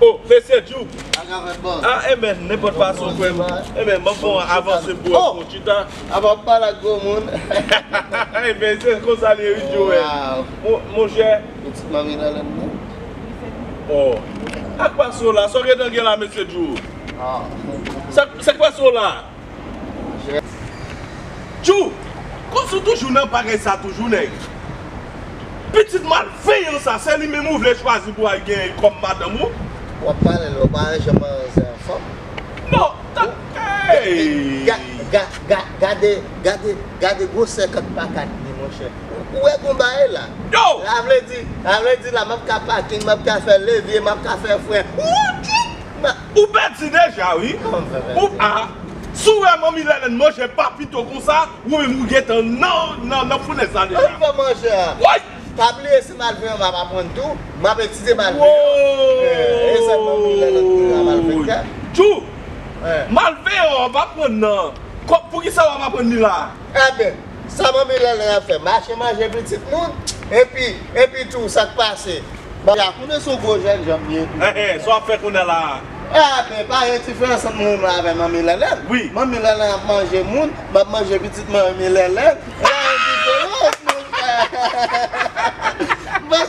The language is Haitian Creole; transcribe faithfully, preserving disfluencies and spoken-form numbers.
Oh, mesye Djou. Ak avèk bòs. Ah, enben, nenpòt fason, frè m. Enben, m ap fè yon avanse pou ou, oh, pou chita. Apa w pale ak gwo moun. Enben, se konsa l ye, wi, Djou, wè. Wow. Mon, monchè. Pitit manmi Lèlèn, non? Oh. Ak pase w la, sa w gentan gen la, mesye Djou? Ah. Sa, sa k pase w la? Djou, kòmsi w toujou nan bagay sa toujou, nèg. Pitit malveyan sa, se li menm ou vle chwazi pou al gen kòm madanm ou? W ap pale lè w pa janm anranse ansanm. Non, ta, hey! Ga, ga, ga, gade, gade, gade gwosè kat pa kat li, monchè. Ou wè gon bagay la? Yo! Sa vle di, sa vle di la, m ap ka pakin, m ap ka fè levye, m ap ka fè fren. Ou, ou, ou pèdi deja, wi. Kòman m fè pèdi? Ou, a, si w wè manmi Lèlèn manje pa pito konsa, ou menm ou gentan nan, nan, nan founèz la deja. Ann fè manje a. Woy! Pa bliye se malveyan m ap aprann tou, m ap etidye malveyan. Wo! Eh, e sa manmi Lèlèn te la malfektè. Tjou! Eh. Malveyan w ap aprann nan. Kò, poukisa w ap aprann li la? Enben, sa manmi Lèlèn ap fè? Mache manje pitit moun, epi, epi tou, sa k pase? Bon, ya konnen se yon gwo jènjan m ye tou. Eh, eh, sa w ap fè kounye a la a? Enben, pa gen diferans ant mwen menm avè manmi Lèlèn. Wi. Manmi Lèlèn ap manje moun, m ap manje pitit manmi Lèlèn.